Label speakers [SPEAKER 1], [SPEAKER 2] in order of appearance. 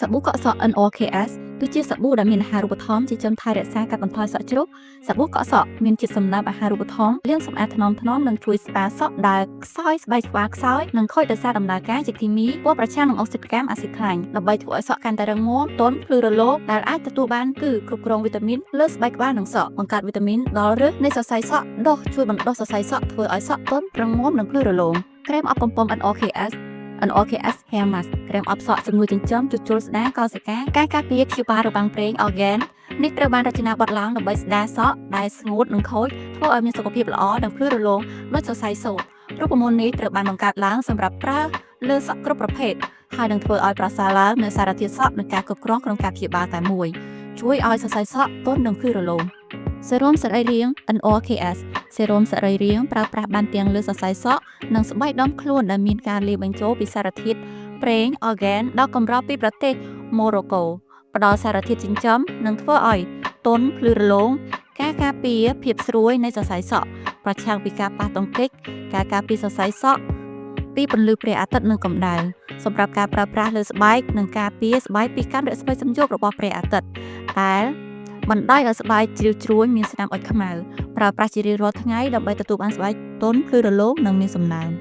[SPEAKER 1] សាប៊ូកក់សក់ NRKS គឺជាសាប៊ូដែលមានអាហារូបត្ថម្ភចិញ្ចឹមថែរក្សាកាត់បន្ថយសក់ជ្រុះសាប៊ូកក់សក់មានជាតិសំណើមអាហារូបត្ថម្ភលាងសម្អាតថ្នមថ្នមនិងជួយស្ដារសក់ដែលខ្សោយស្បែកក្បាលខ្សោយនិងខូចដោយសារដំណើរការជាគីមីពណ៌ប្រឆាំងនឹងអុកស៊ីតកម្មអាស៊ីតខ្លាញ់ដើម្បីធ្វើឲ្យសក់កាន់តែរឹងមាំទន់ភ្លឺរលោងដែលអាចទទួលបានគឺគ្រប់គ្រងវីតាមីនលើស្បែកក្បាលនិងសក់បង្កើតវីតាមីនដល់ឫសនៃសរសៃសក់ដុះជួយបណ្ដុះសរសៃសក់ធ្វើឲ្យសក់ទន់រឹងមាំនិងភ្លឺរលោងក្រែមអប់បំពំ NRKS NRKS Hair Mask ក្រែមអប់សក់ជំនួយចិញ្ចឹមជួសជុលស្ដារកោសិកាការការពារព្យាបាលរបាំងប្រេង Organ នេះត្រូវបានរចនាបថឡើងដើម្បីស្ដារសក់ដែលស្ងួតនិងខូចធ្វើឲ្យមានសុខភាពល្អនិងភ្លឺរលោងដូចសរសៃសូត្ររូបមន្តនេះត្រូវបានបង្កើតឡើងសម្រាប់ប្រើលើសក់គ្រប់ប្រភេទហើយនឹងធ្វើឲ្យប្រសើរឡើងនូវសារធាតុសក់និងការគ្រប់គ្រងក្នុងការព្យាបាលតែមួយជួយឲ្យសរសៃសក់ទន់និងភ្លឺរលោងសេរ៉ូមសរីរាង្គ NRKS សេរ៉ូមសរីរាង្គប្រើប្រាស់បានទាំងលើសរសៃសក់និងស្បែកដុំខ្លួនដែលមានការលាយបញ្ចូលពីសារធាតុប្រេង Argan ដ៏កម្រពីប្រទេសម៉ូរ៉ូកូផ្ដល់សារធាតុចិញ្ចឹមនិងធ្វើឲ្យទន់ភ្លឺរលោងការការពារភាពស្រួយនៃសរសៃសក់ប្រឆាំងពីការប៉ះទង្គិចការការពារសរសៃសក់ពីពន្លឺព្រះអាទិត្យនិងកម្ដៅសម្រាប់ការប្រើប្រាស់លើស្បែកនិងការពារស្បែកពីកាំរស្មីសំយោគរបស់ព្រះអាទិត្យដែលបណ្ដោយឲ្យស្បែកជ្រីវជ្រួញមានស្នាមអុចខ្មៅប្រើប្រាស់ជារៀងរាល់ថ្ងៃដើម្បីទទួលបានស្បែកទន់ភ្លឺរលោងនិងមានសំណើម។